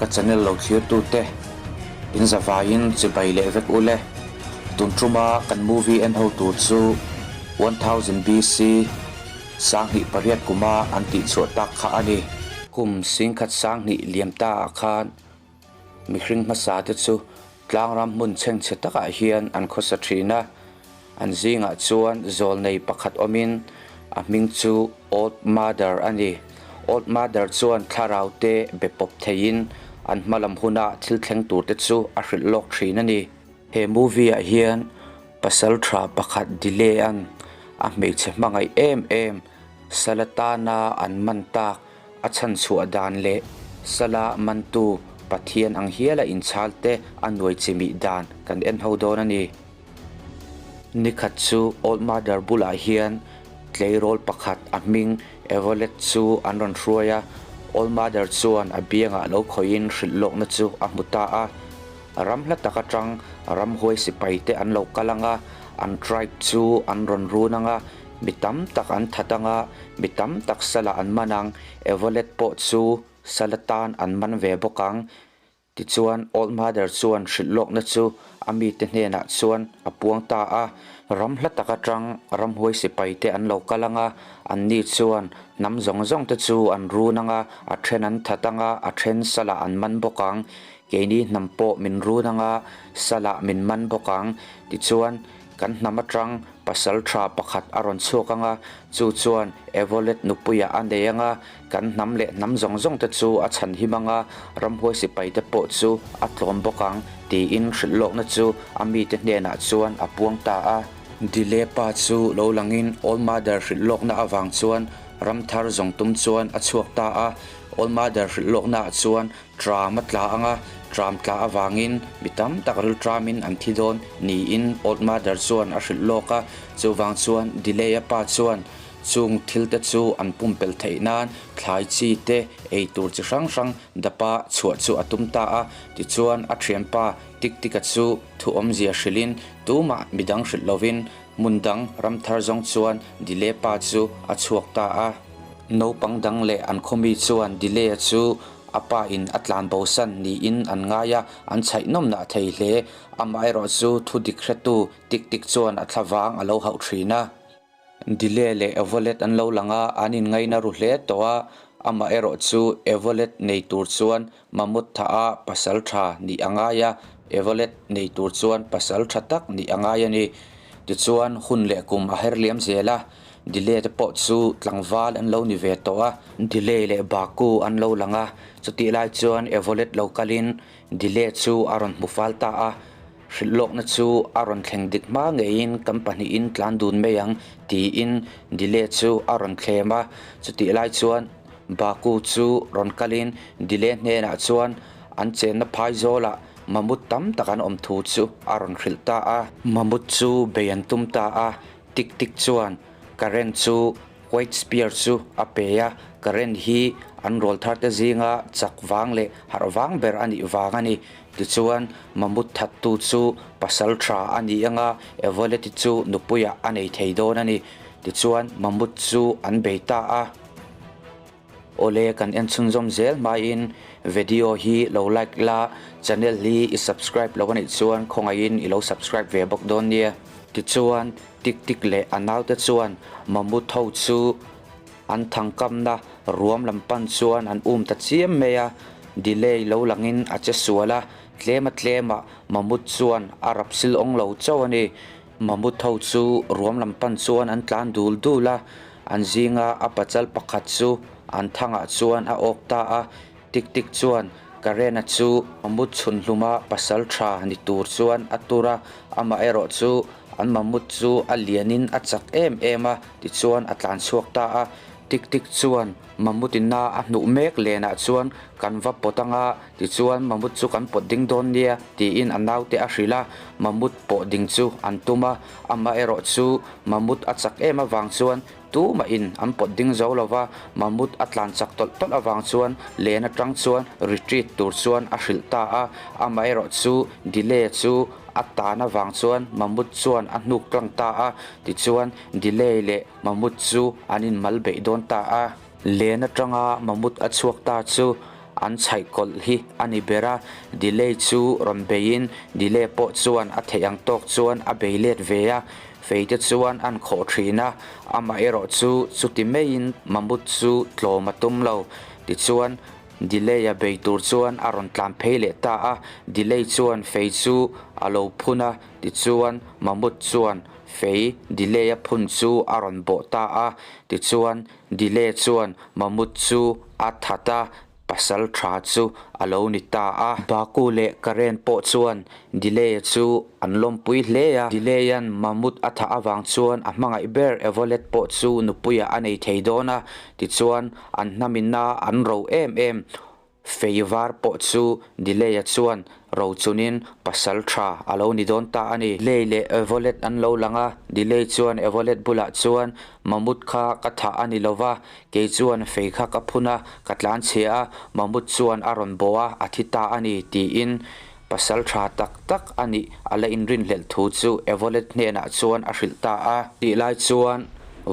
Ka channel lo thlir tute in zavaiin chibai leh vek ule. Tun tuma kan movie en ho tur chu 1000 BC 1800 kuma an tih chhuah tak kha a ni. Kum singkhat 2000 liam ta ah khan mihring hmasa te chu tlangram hmun chhengchhe takah hian an khawsa thin a. An zingah chuan zawlnei pakhat awmin a hming chu Old Mother a ni. Old Mother chuan thlarau te be pawp theiin an hmalam huna thil thleng tur te chu a hrilh lawk thin a ni. He movie ah hian pasal tha pakhat Delay-a'n a hmeichhe hmangaih em em Salatana an man tak a chhan chhuah dan leh Sala mantu Pathian ang hiala inchhal te a nuai chimih dan kan en ho dawn a ni. Nikhat chu Old Mother bulah hian tleirawl pakhat a hming Evolet chu an rawn hruai a, Old Mother chuan a biangah lo khawihin hrilh lawkna chu a hmu ta a. Ram hla tak atang ramhuai sipai te an lo kal ang a, an tribe chu an rawn run ang a, mi tam tak an that ang a, mi tam tak salah an man ang, Evolet pawh chu sal atan an man ve bawk ang. Tichuan, Old Mother chuan hrilh lawkna chu a mite hnenah chuan a puang ta a. Ram hla tak atang ramhuai sipaite an lo kal ang a, anni chuan hnam zawng zawng te chu an run ang a, a then an that ang a, a then salah an man bawk ang. Keini hnam pawh min run ang a, salah min man bawk ang. Tichuan, Kan hnam atang pasal tha pakhat a rawn chhuak ang a, chu chuan Evolet nupuiah a nei ang a, kan hnam leh hnam zawng zawng te chu a chhan him ang a, ramhuai sipai te pawh chu a tlawm bawk ang, tiin hrilh lawkna chu a mite hnenah chuan a puang ta a. Dilepa chu lo langin Old Mother hrilh lawkna avang chuan ram thar zawng tum chuan a chhuak ta a, Old Mother hrilh lawknaah chuan Tram a tla ang a, tram tla avangin mi tam tak riltramin an thi dawn niin Old Mother chuan a hrilh lawk a, chuvang chuan Delay-a pa chuan chung thil te chu an pumpelh theih nan thlai chi te ei tur chi hrang hrang dapa chhuah chu a tum ta a, tichuan a thianpa Tik Tika chu thu awmzia hrilhin tumah midang hrilh lovin hmun dang ram thar zawng chuan Delay pa chu a chhuak ta a. Naupang dang leh an khawmi chuan Delay-a chu A pa in a tlan bo san niin an ngai a, an chhaih nawm nah thei hle. Amaherawhchu thu dik hretu tik tik chuan a thla vang a lo hauh thin a. Dile leh Evolet an lo lang a, an inngaina ru hle tawh a. Amaherawhchu Evolet nei tur chuan Mammoth tha a pasal tha nih a ngai a, Evolet nei tur chuan pasal tha tak nih a ngai a ni. Tichuan hun leh kum a her liam zel a. Delay te pawh chu tlangval an lo ni ve tawh a. Delay leh Baku an lo lang a, chutih lai chuan Evolet lo kalin Delay chu a rawn hmu fal ta a, hrilh lawkna chu a rawn thleng dik hma ngeiin kan pahnihin tlan dun mai ang tiin Delay chu a rawn thlem a, chutih lai chuan Baku chu rawn kalin Delay hnenah chuan an chenna phai zawlah mamut tam tak an awm thu chu a rawn hrilh ta a. Mamut chu bei an tum ta a, Tik tik chuan current chu white spear chu a pe a, current hi an rawl thar te zinga chak vang leh harh vang ber a nih vang a ni. Tichuan Mamut thattu chu pasal tha a ni ang a, Evoleti chu nupuiah a nei thei dawn a ni. Tichuan Mamut chu an bei ta a. Awle kan en chhunzawm zel hmain video hi lo like la, channel hi i subscribe lo anih chuan khawngaihin i lo subscribe ve bawk dawn nia. Tichuan Tik Tik leh a naute chuan Mamut ho chu an thangkamna ruam lam pan chuan an um ta chiam mai a, delay lo langin a che sual a, tlema tlemah Mamut chuan a rap sil awng lo chauh a ni. Mamut ho chu ruam lam pan chuan an tlan dul dul a, An zinga a pachal pakhat chu an thangah chuan a awk ta a, tik tik chuan Karen-a chu mamut chhun hluma pasal tha ni tur chuan a tur a, amaherawh chu an mamut chu a lianin a chak em em a, tichuan a tlan chhuak ta a. Tik tik chuan mamut ina a hnuh mek lenah chuan kan va pawt anga, tichuan mamut chu kan pawt ding dawn nia tiin a naute a hrilh a, mamut pawh ding chu an tum a, Amaherawh chu Mamut a chak em avang chuan tumahin an pawt ding zo lo va, Mamut a tlan chak tawlh tawlh avang chuan len atang chuan retreat tur chuan a hrilh ta a. Amaherawh chu Delay chu a tan avang chuan Mamut chuan a hnuk tlang ta a, tichuan Delay leh Mamut chu an inmal beih dawn ta a. Len atanga Mamut a chhuak ta chu. an chhaih kawlh hi a ni ber a, Delay chu rawn beiin Delay pawh chuan a theih ang tawk chuan a bei let ve a, fei te chuan an khawh thin a, amaherawh chu chuti maiin Mamut chu tlawm a tum lo. Tichuan, Delay-a bei tur chuan a rawn tlan phei leh ta a, Delay chuan fei chu a lo phun a, tichuan Mamut chuan fei Delay-a phun chu a rawn bawh ta a, tichuan Delay chuan Mamut chu a that a, pasal tha chu a lo ni ta a. Baku leh Karen pawh chuan Delay-a chu an lawmpui hle a, Delay-a'n Mamut a thah avang chuan a hmangaih ber Evolet pawh chu nupuiah a nei thei dawn a, tichuan an hnamina an ro em em. Fei var pawh chu Delay-a chuan ro chunin pasal tha a lo ni dawn ta a ni. Delay leh Evolet an lo lang a, Delay chuan Evolet bulah chuan Mamut kha ka thah a ni lo va, kei chuan fei kha ka phun a, ka tlan chhia a, Mamut chuan a rawn bawh a, a thi ta a ni, tiin pasal tha tak tak a nih a la inrinhlelh thu chu Evolet hnenah chuan a hrilh ta a. Tih lai chuan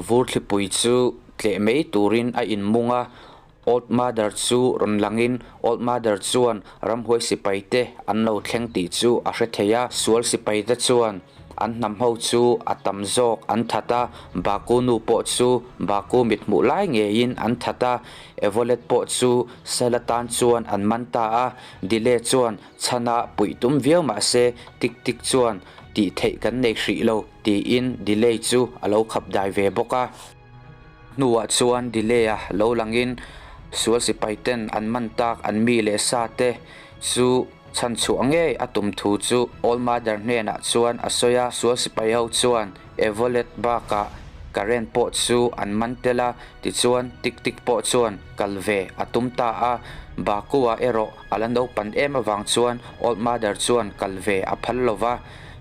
Vurthlipui chu tleh mai turin a inmung a, Old Mother chu rawn langin Old Mother chuan ramhuai sipaite an lo thleng tih chu a hre thei a. Sual sipaite chuan an hnam ho chu a tam zawk an that a, Baku nu pawh chu Baku mit hmuh lai ngeiin an that a, Evolet pawh chu Sela tan chuan an man ta a. Dile chuan chhana puih tum viau mah se Tik Tik chuan tih theih kan nei hrih lo tiin Delay chu a lo khap dai ve bawk a. Hnuah chuan Delay-a lo langin sual sipaiten an man tak an mi leh sa te chu chhanchhuah ngei a tum thu chu Old Mother hnenah chuan a sawi a. Sual sipai ho chuan Evolet bakah Karen pawh chu an man tel a, tichuan Tik Tik pawh chuan kal ve a tum ta a. Baku-a erawh a la naupan em avang chuan Old Mother chuan kal ve a phal lo va,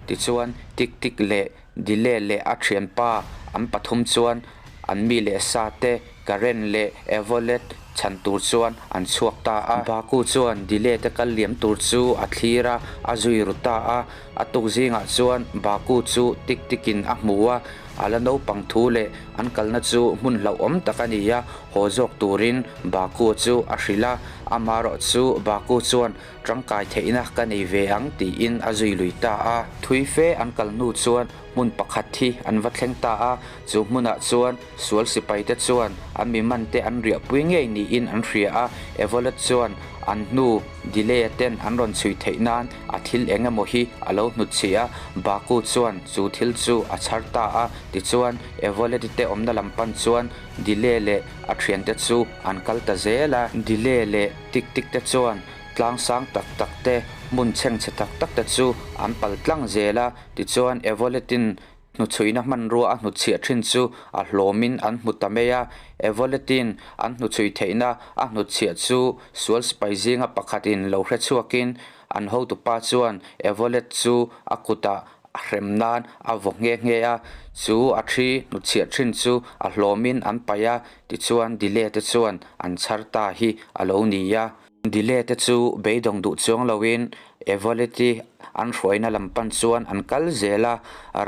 tichuan Tik Tik leh Dile leh a thianpa an pathum chuan an mi leh sa te Karen leh Evolet chhan tur chuan an chhuak ta a. Baku chuan Dile te kal liam tur chu a thlir a, a zui ru ta a. A tuk zingah chuan Baku chu tik tikin a hmu a, a la naupang thu leh an kalna chu hmun hlauhawm tak a ni a, haw zawk turin Baku chu a hrilh a. Amaherawh chu Baku chuan Tangkai theihna ka nei ve ang tiin a zui lui ta a. Thui fe an kal hnu chuan hmun pakhat hi an va thleng ta a, chu hmunah chuan sual sipaite chuan an mi mante an riahpui ngei niin an hria a, Evolet chuan an hnu Delay-a ten an rawn chhui theih nan a thil eng emaw hi a lo hnutchhih a, Baku chuan chu thil chu a chhar ta a, tichuan Evolet-i te awmna lam pan chuan Delay leh a thiante chu an kal ta zel a. Delay leh Tik Tik te chuan Tlang sang tak tak te, hmun chhengchhe tak tak te chu an pal tlang zel a, tichuan Evoletin hnuchhuihna hmanrua a hnutchhiah thin chu a hlawmin an hmu ta mai a. Evoletin an hnuchhui theihna a hnutchhiah chu sual sipai zinga pakhatin lo hre chhuakin an hotupa chuan Evolet chu a kutah a hrem nan a vaw nghe nghe a, chu a thi hnutchhiah thin chu a hlawmin an paih a, tichuan Dile te chuan an chhar ta hi a lo ni a. Dile te chu beidawng duh chuang loin Evoleti an hruaina lam pan chuan an kal zel a,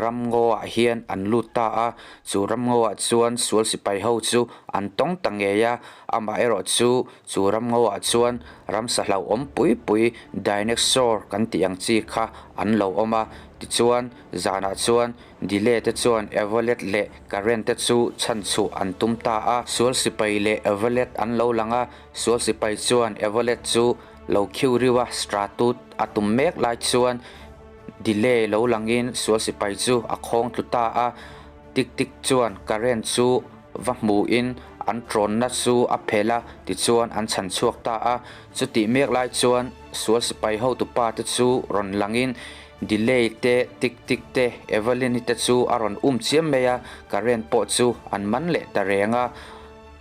ramngaw ah hian an lut ta a, chu ramngaw ah chuan sual sipai ho chu an tawng ta ngei a, amaherawh chu chu ramngaw ah chuan ramsa hlauhawm pui pui dinosaur kan tih ang chi kha an lo awm a, tichuan zanah chuan Dile te chuan Evolet leh Karen te chu chhanchhuah an tum ta a, sual sipai leh Evolet an lo lang a, Sual sipai chuan Evolet chu lo khiu riu a, Stratut a tum mek lai chuan Delay lo langin sual sipai chu a khawng tlu ta a. Tik Tik chuan Karen chu va hmuhin an tawnna chu a phelh a, tichuan an chhan chhuak ta a. Chutih mek lai chuan sual sipai hotupa te chu rawn langin Delay te, Tik Tik te, Evelyn-i te chu a rawn um chiam mai a, Karen pawh chu an man leh ta reng a.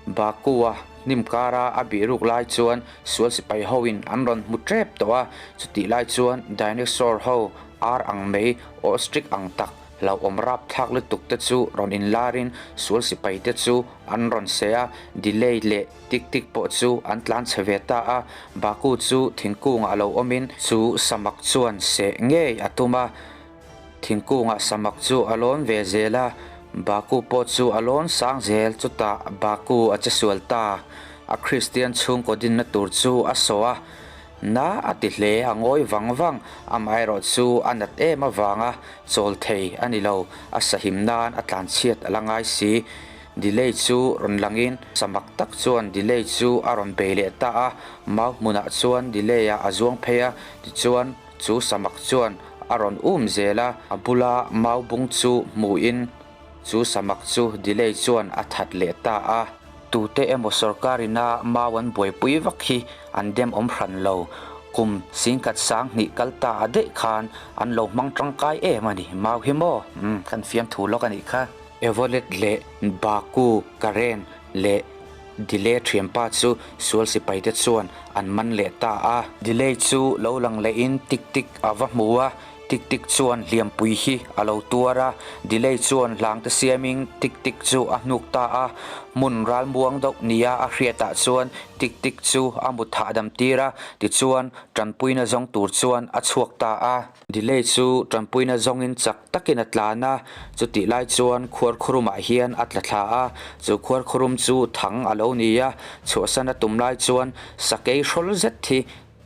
Baku-a hnim kara a bihruk lai chuan sual sipai hoin an rawn hmu tep tawh a, chutih lai chuan dinosaur ho ar ang mai ostrich ang tak hlauhawm rapthlak lutuk te chu rawn inlarin sual sipai te chu an rawn seh a, Delay leh Tik Tik pawh chu an tlan chhe ve ta a, Baku chu thingkungah lo awmin chu samak chuan seh ngei a tum a. Thingkungah samak chu a lawn ve zel a, Baku pawh chu a lawn sang zel, chutah Baku a che sual ta. A Kristian chhungkaw dinna tur chu a sawh a, na a ti hle, a ngawi vang vang, amaherawh chu a nat em avanga chawl thei a ni lo, a sahim nan a tlanchhiat a la ngai si. Delay chu rawn langin samak tak chuan Delay chu a rawn bei leh ta a, mau hmunah chuan Delay-a a zuang phei a, tichuan chu samak chuan a rawn um zel a, a bula mau bung chu hmuhin chu samak chu Delay chuan a that leh ta a. Tute emaw sorkarina mau an buaipui vak hi an dem awm hran lo, kum singkhat 2000 kal ta a daih khan an lo hmang tangkai em a ni, mau hi maw? Umm, kan fiamthu lawk a nih kha. Evolet leh Baku, Karen leh Delay thianpa chu sual sipaite chuan an man leh ta a. Delay chu lo lang lehin Tik Tik a va hmu a, Tik Tik chuan hliampui hi a lo tuar a. Delay chuan hlangte siamin Tik Tik chu a hnuk ta a, hmun ralmuang deuh nia a hriatah chuan Tik Tik chu a mut hahdam tir a, tichuan tanpuina zawng tur chuan a chhuak ta a. Delay chu tanpuina zawngin chak takin a tlan a, chutih lai chuan khuarkhurumah hian a tla thla a, chu khuarkhurum chu thang a lo ni a, chhuahsan a tum lai chuan sakei hrawl zet hi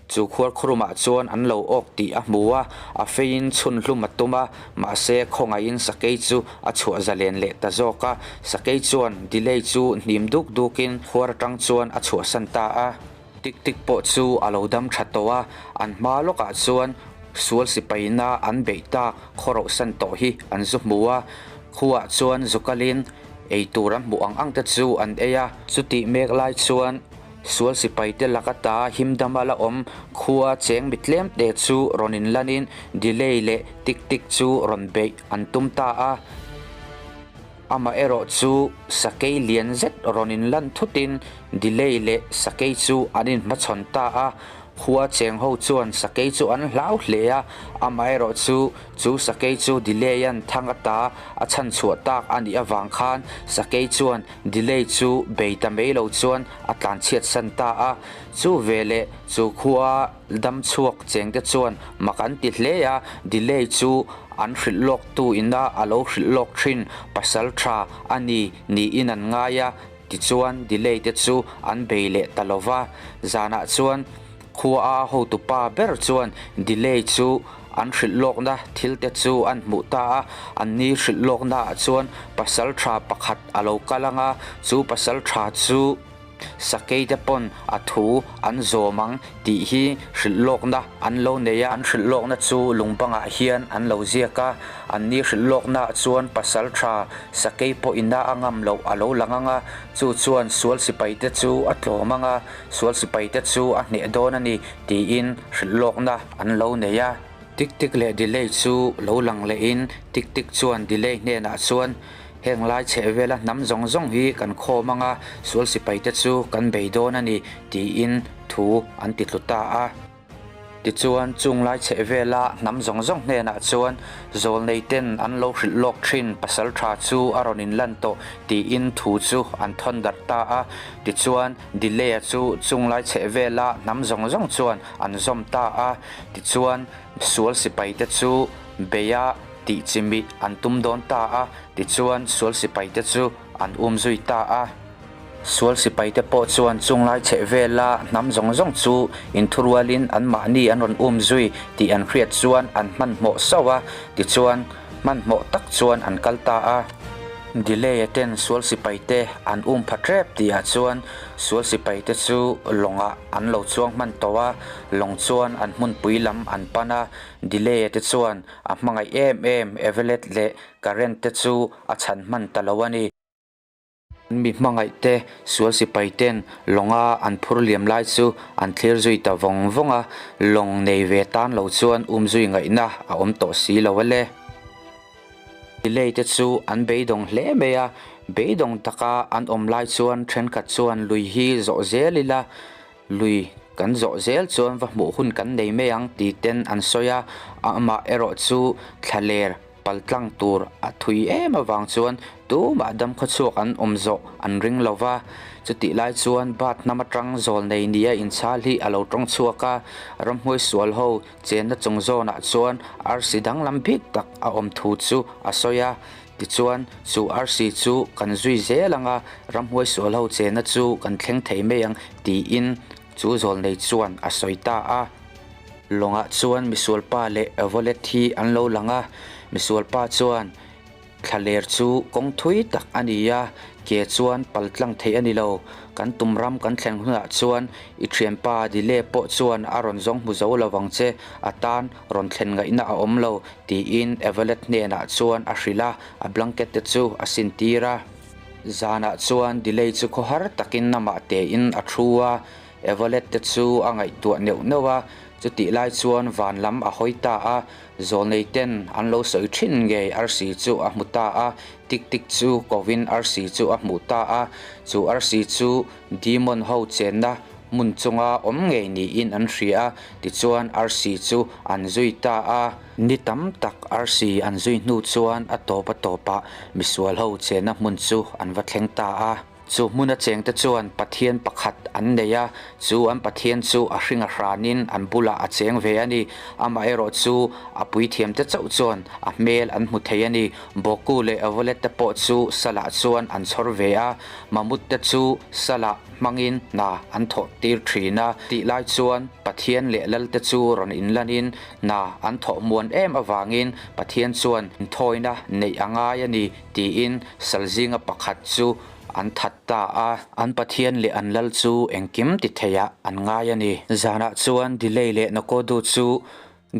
chu khuarkhurumah chuan an lo awk tih a hmu a, a feiin chhun hlum a tum a, mahse khawngaihin sakei chu a chhuah zalen leh ta zawk a, sakei chuan Delay chu hnim duk dukin khuar atang chuan a chhuahsan ta a. Tik tik pawh chu a lo dam tha tawh a, an hma lawkah chuan sual sipaina an beih tak khawrohsan tawh hi an zu hmu a, khuaah chuan zu kalin ei tur an hmuh ang ang te chu an ei a. Chutih mek lai chuan sual sipaite lak ata him dama la awm khua cheng mi tlem te chu rawn inlanin Delay leh Tik Tik chu rawn beih an tum ta a. Amaherawh chu sakei lian zet rawn inlan thutin Delay leh sakei chu an inhmachhawn ta a, khua cheng ho chuan sakei chu an hlau hle a, amaherawh chu chu sakei chu Delay-a'n thang ata a chhan chhuah tak a nih avang khan sakei chuan Delay chu bei ta mai lo chuan a tlanchhiat san ta a, chu veleh chu khua dam chhuak chengte chuan mak an ti hle a, Delay chu An hrilh lawk tu ina a lo hrilh lawk thin pasal tha a ni niin an ngai a, tichuan Delay te chu an bei leh ta lo va. Zanah chuan khua a hotupa ber chuan Delay chu an hrilh lawkna thil te chu an hmuh ta a, anni hrilh lawkna ah chuan pasal tha pakhat a lo kal ang a, chu pasal tha chu. Sakei te pawn a thu an zawm ang tih hi hrilh lawkna an lo nei a, an hrilh lawkna chu lungbangah hian an lo ziak a, anni hrilh lawknaah chuan pasal tha sakei pawh ina a ngam loh a lo lang ang a, chu chuan sual sipai te chu a tlawm ang a, sual sipai te chu a hneh dawn a ni tiin hrilh lawkna an lo nei a. Tik tik leh Delay chu lo lang lehin tik tik chuan Delay hnenah chuan Heng lai chheh vela hnam zawng zawng hi kan khawm ang a, sual sipaite chu kan bei dawn a ni, tiin thu an ti tlu ta a. Tichuan, chung lai chheh vela hnam zawng zawng hnenah chuan zawlneiten an lo hrilh lawk thin pasal tha chu a rawn inlan tawh, tiin thu chu an thawn darh ta a. Tichuan, Delay-a chu chung lai chheh vela hnam zawng zawng chuan an zawm ta a. Tichuan, sual sipaite chu beia tih chimih an tum dawn ta a, tichuan sual sipaite chu an um zui ta a. Sual sipaite pawh chuan chunglai chheh vela hnam zawng zawng chu inthurualin anmahni an rawn um zui tih an hriat chuan an hmanhmawh sauh a, tichuan hmanhmawh tak chuan an kal ta a. Delay-a ten sual sipaite an um pha tep tihah chuan sual sipaite chu lawngah an lo chuang hman tawh a, lawng chuan an hmunpui lam an pan a, Delay-a te chuan A hmangaih em em Evelet leh Karen te chu a chhan hman ta lo a ni. An mi hmangaih te sual sipai ten lawnga an phur liam lai chu an thlir zui ta vawng vawng a, lawng nei ve tan lo chuan um zui ngaihna a awm tawh si lo a le. Delay te chu an beidawng hle mai a, beidawng taka an awm lai chuan thenkhat chuan lui hi zawh zel ila, Lui kan zawh zel chuan va hmuh hun kan nei mai ang ti ten an sawi a, amah erawh chu thlaler paltlang tur a thui em avang chuan tumah damkhawchhuak an awm zawh an ring lo va. Chutih lai chuan Bat hnam atang zawl nei nia inchhal hi a lo tawng chhuak a, ramhnuai sual ho chenna chung zawnah chuan arsi danglam bik tak a awm thu chu a sawi a. Tichuan, chu arsi chu kan zui zel ang a, ramhuai sual ho chenna chu kan thleng thei mai ang, tiin chu zawlnei chuan a sawi ta a. Lawngah chuan misualpa leh Evolet hi an lo lang a, misualpa chuan, Thlaler chu kawng thui tak a ni a, ke chuan pal tlang theih a ni lo. Kan tum ram kan thleng hunah chuan i thianpa Dile pawh chuan a rawn zawng hmu zo lo vang che, a tan rawn thlen ngaihna a awm lo, tiin Evelet hnenah chuan a hrilh a, a blanket te chu a sin tir a. Zanah chuan Dilei chu khawhar takin amah tein a thu a, Evelet te chu a ngaihtuah neuh neuh a, chutih lai chuan van lam a hawi ta a, Zawlnei ten an lo sawi thin ngei arsi chu a hmu ta a, tik tik chu kovin arsi chu a hmuh ta a, chu arsi chu demon ho chenna hmun chunga awm ngei niin an hria a, tichuan arsi chu an zui ta a. Ni tam tak arsi an zui hnu chuan a tawp a tawpah misual ho chenna hmun chu an va thleng ta a. Chu hmuna chengte chuan Pathian pakhat an nei a, chu an Pathian chu a hring a hranin an bulah a cheng ve a ni. Amaherawh chu a puithiamte chauh chuan a hmel an hmu thei a ni. Boku leh Evolet te pawh chu salah chuan an chhawr ve a, Mamut te chu salah hmangin hna an thawh tir thin a. Tih lai chuan Pathian leh Lalte chu rawn inlanin hna an thawh muan em avangin Pathian chuan inthawina neih a ngai a ni Tiin sal zinga pakhat chu an that ta a. An Pathian leh an lal chu engkim ti theiah an ngai a ni. Zanah chuan Delay leh Nokodu chu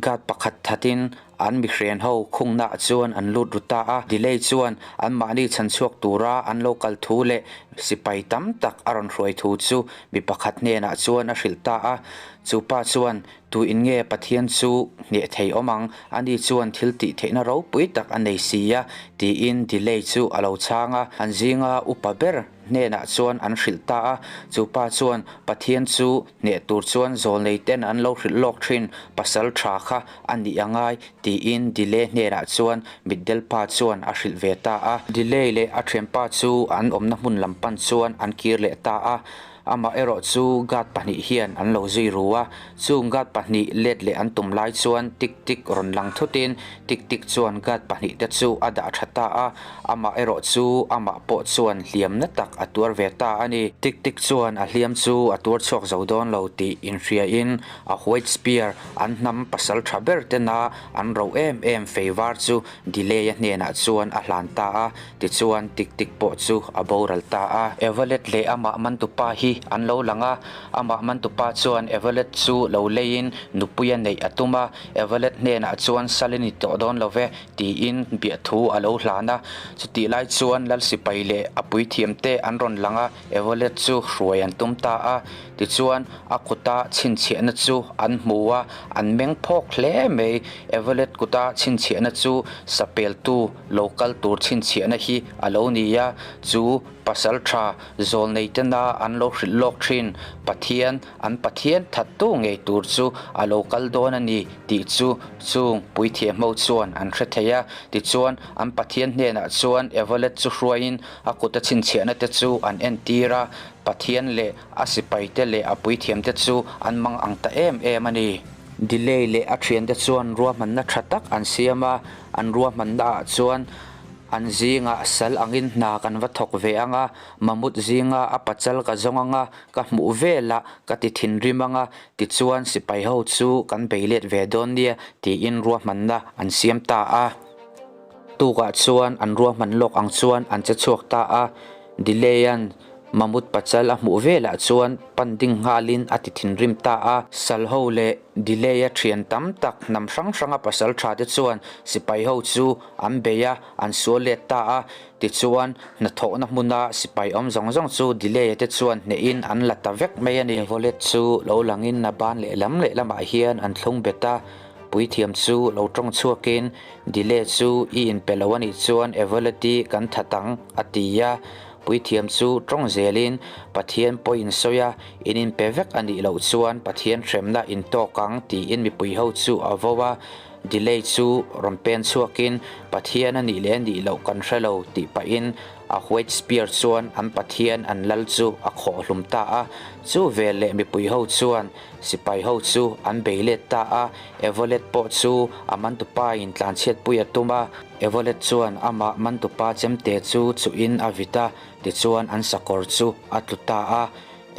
guard pakhat thatin an mihren ho khungnaah chuan an lut ru ta a. Delay chuan anmahni chhanchhuak tura an lo kal thu leh sipai tam tak a rawn hruai thu chu mi pakhat hnenah chuan a hrilh ta a. Chu pa chuan Tu in nge Pathian chu hneh thei awm ang? Ani chuan thil tih theihna ropui tak a nei si a, tiin Delay chu a lo chhang a. An zinga upa ber hnenah chuan an hrilh ta a. Chu pa chuan Pathian chu hneh tur chuan zawlnei ten an lo hrilh lawk thin, pasal tha kha a nih a ngai, tiin Delay hnenah chuan mitdel pa chuan a hrilh ve ta a. Delay leh a thianpa chu an awmna hmun lam pan chuan an kir leh ta a. Amah erawh chu guard pahnih hian an lo zui ru a, chung guard pahnih let leh an tum lai chuan tik tik rawn lang thutin tik tik chuan guard pahnih te chu a dah tha ta a, amah erawh chu amah pawh chuan hliamna tak a tuar ve ta a ni. Tik tik chuan a hliam chu a tuar chhuak zo dawn lo tih inhriain a white spear an hnam pasal tha ber tena an ro em em fei var chu Delay-a hnenah chuan a hlan ta a. Tichuan, tik tik pawh chu a boral ta a. Evolet leh amah mantupa hi an lo lang a, amah mantupa chuan Evolet chu lo leiin nupui a neih a tum a, Evolet hnenah chuan sal i ni tawh dawn lo ve tiin biahthu a lo hlan a. Chutih lai chuan Lal sipai leh a puithiamte an rawn lang a, Evolet chu hruai an tum ta a. Tichuan, a kuta chhinchhiahna chu an hmu a, an meng phawk hle mai. Evolet kuta chhinchhiahna chu sapeltu Lo kal tur chhinchhiahna hi a lo ni a, chu pasal tha zawlnei tena an lo hrilh lawk thin Pathian, an Pathian thattu ngei tur chu a lo kal dawn a ni tih chu chung puithiam ho chuan an hre thei a. Tichuan, an Pathian hnenah chuan Evolet chu hruaiin a kuta chhinchhiahna te chu an entir a, Pathian leh a sipaite leh a puithiamte chu an mang ang ta em em a ni. Delay leh a thiante chuan ruahmanna tha tak an siam a, An ruahmannaah chuan an zingah sal angin hna kan va thawk ve ang a, Mamut zinga a pachal ka zawng ang a, ka hmuh velah ka ti thinrim ang a, tichuan sipai ho chu kan bei let ve dawn nia tiin ruahmanna an siam ta a. Tukah chuan an ruahman lawk ang chuan an che chhuak ta a, Delay-a'n Mamut pachal a hmuh velah chuan pan ding nghalin a ti thinrim ta a. Sal ho leh Delay-a thian tam tak hnam hrang hranga pasal tha te chuan sipai ho chu an bei a, an sual let ta a. Tichuan, hnathawhna hmuna sipai awm zawng zawng chu Delay-a te chuan hnehin an la ta vek mai a ni. Evolet chu lo langin a ban lehlam lehlamah hian an thlung bet a, puithiam chu lo tawng chhuakin Delay chu i inpe lo a nih chuan Evolet i kan that ang, a ti a. Puithiam chu tawng zelin Pathian pawh in sawi a, in inpe vek a nih loh chuan Pathian hremna in tawk ang tiin mipui ho chu a vo a. Delay chu rawn pen chhuakin, Pathian a nih leh a nih loh kan hre lo tih pahin a white spear chuan an Pathian an lal chu a khawh hlum ta a. Chu veleh mipui ho chuan sipai ho chu an bei let ta a, Evolet pawh chu a mantupa in tlanchhiatpui a tum a. Evolet chuan amah mantupa chemte chu chuhin a vit a, tichuan an sakawr chu a tlu ta a.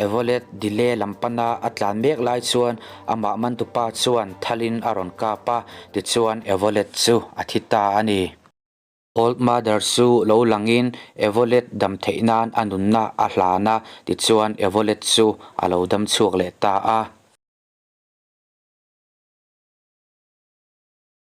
Evolet Dile lam pana a tlan mek lai chuan amah mantupa chuan thalin a rawn kap a, tichuan Evolet chu a thi ta a ni. Old Mother chu lo langin Evolet dam theih nan a nunna a hlan a, tichuan Evolet chu a lo dam chhuak leh ta a.